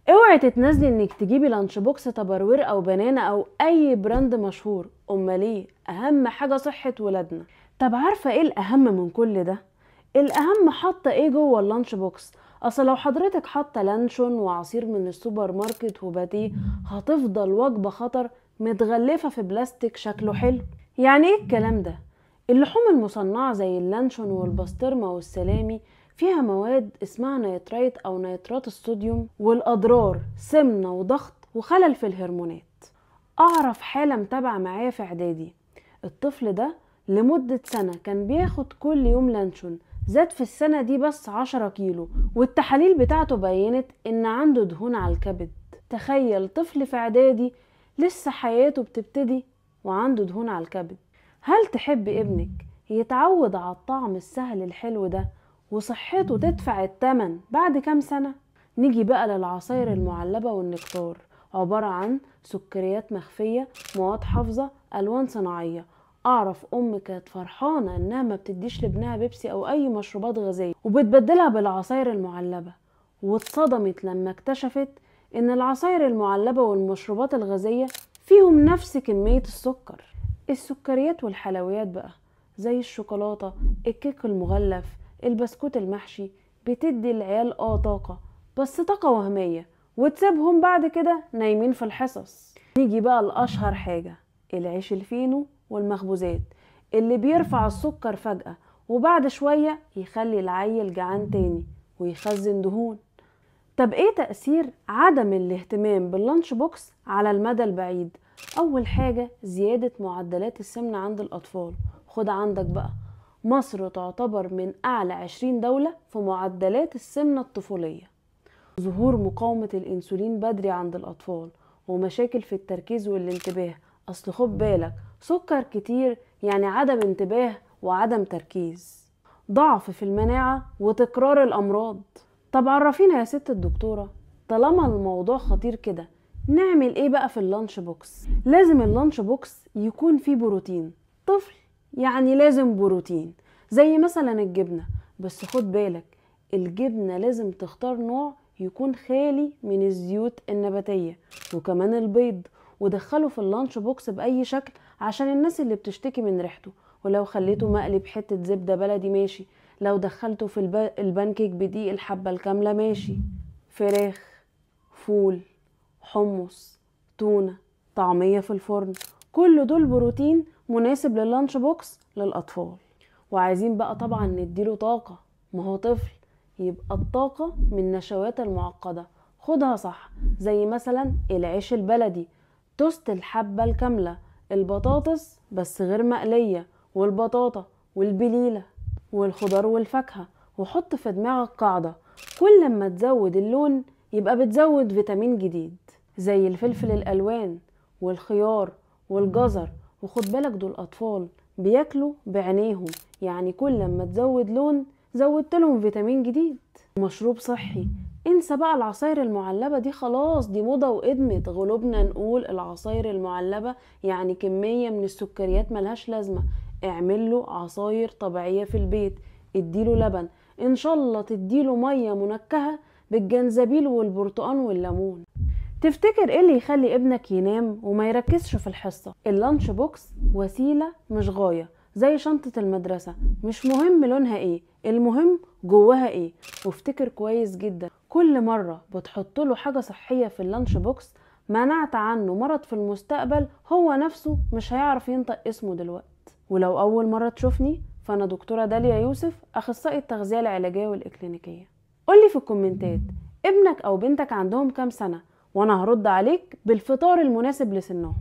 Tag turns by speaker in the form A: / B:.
A: اوعي تتنازلي انك تجيبي lunch box Tupperware او بنانا او اي brand مشهور، امال ايه؟ اهم حاجة صحة ولادنا. طب عارفه ايه الاهم من كل ده؟ الاهم حاطه ايه جوه ال lunch box؟ اصل لو حضرتك حاطه لانشون وعصير من السوبر ماركت وباتيه، هتفضل وجبة خطر متغلفه في بلاستيك شكله حلو. يعني ايه الكلام ده؟ اللحوم المصنعة زي اللانشون والبسطرمه والسلامي فيها مواد اسمها nitrite او نيترات الصوديوم، والاضرار سمنه وضغط وخلل في الهرمونات. اعرف حاله متابعه معايا في اعدادي، الطفل ده لمدة سنة كان بياخد كل يوم لانشون، زاد في السنة دي بس 10 كيلو، والتحاليل بتاعته بينت ان عنده دهون على الكبد. تخيل طفل في اعدادي لسه حياته بتبتدي وعنده دهون على الكبد. هل تحب ابنك يتعود على الطعم السهل الحلو ده وصحته تدفع الثمن بعد كام سنة؟ نيجي بقى للعصاير المعلبة والنكتار، عبارة عن سكريات مخفية، مواد حافظة، ألوان صناعية. أعرف أم كانت فرحانة إنها ما بتديش لابنها بيبسي أو أي مشروبات غازية وبتبدلها بالعصاير المعلبة، واتصدمت لما اكتشفت إن العصاير المعلبة والمشروبات الغازية فيهم نفس كمية السكر. السكريات والحلويات بقى زي الشوكولاتة، الكيك المغلف، البسكوت المحشي، بتدي العيال طاقة، بس طاقة وهمية، وتسيبهم بعد كده نايمين في الحصص. نيجي بقى لأشهر حاجة، العيش الفينو والمخبوزات اللي بيرفع السكر فجأة وبعد شوية يخلي العيل جعان تاني ويخزن دهون. طب ايه تأثير عدم الاهتمام بال lunch box على المدى البعيد؟ أول حاجة زيادة معدلات السمنة عند الأطفال. خد عندك بقى، مصر تعتبر من أعلى 20 دولة في معدلات السمنة الطفولية. ظهور مقاومة الأنسولين بدري عند الأطفال، ومشاكل في التركيز والانتباه. أصل خد بالك، سكر كتير يعني عدم انتباه وعدم تركيز، ضعف في المناعة وتكرار الأمراض. طب عرفينا يا ست الدكتورة، طالما الموضوع خطير كده نعمل ايه بقى في ال lunch box؟ لازم ال lunch box يكون فيه بروتين. طفل يعني لازم بروتين، زي مثلا الجبنة، بس خد بالك الجبنة لازم تختار نوع يكون خالي من الزيوت النباتية، وكمان البيض، ودخله في ال lunch box بأي شكل عشان الناس اللي بتشتكي من ريحته. ولو خليته مقلي بحتة زبدة بلدي ماشي، لو دخلته في البانكيك بدقيق الحبة الكاملة ماشي. فراخ، فول، حمص، تونة، طعمية في الفرن، كل دول بروتين مناسب لل lunch box للأطفال. وعايزين بقى طبعا نديله طاقة، ما هو طفل، يبقى الطاقة من النشويات المعقدة خدها صح، زي مثلا العيش البلدي، توست الحبة الكاملة، البطاطس بس غير مقلية، والبطاطا والبليلة والخضار والفاكهة. وحط في دماغك قاعدة، كل ما تزود اللون يبقى بتزود فيتامين جديد، زي الفلفل الألوان والخيار والجزر. وخد بالك دول أطفال بياكلوا بعينيهم، يعني كل ما تزود لون زودت لهم فيتامين جديد. مشروب صحي، انسى بقى العصاير المعلبة دي، خلاص دي موضة وقدمت. غلوبنا نقول العصاير المعلبة يعني كمية من السكريات ملهاش لازمة. اعمل له عصاير طبيعية في البيت، اديله لبن، ان شاء الله تديله مية منكهة بالجنزبيل والبرتقان والليمون. تفتكر ايه اللي يخلي ابنك ينام وما يركزش في الحصة؟ ال lunch box وسيلة مش غاية، زي شنطة المدرسة، مش مهم لونها ايه، المهم جواها ايه. وافتكر كويس جدا، كل مرة بتحط له حاجة صحية في ال lunch box منعت عنه مرض في المستقبل هو نفسه مش هيعرف ينطق اسمه دلوقتي. ولو أول مرة تشوفني فأنا دكتورة داليا يوسف، أخصائي التغذية العلاجية والإكلينيكية. قولي في الكومنتات ابنك أو بنتك عندهم كام سنة، وأنا هرد عليك بالفطار المناسب لسنهم.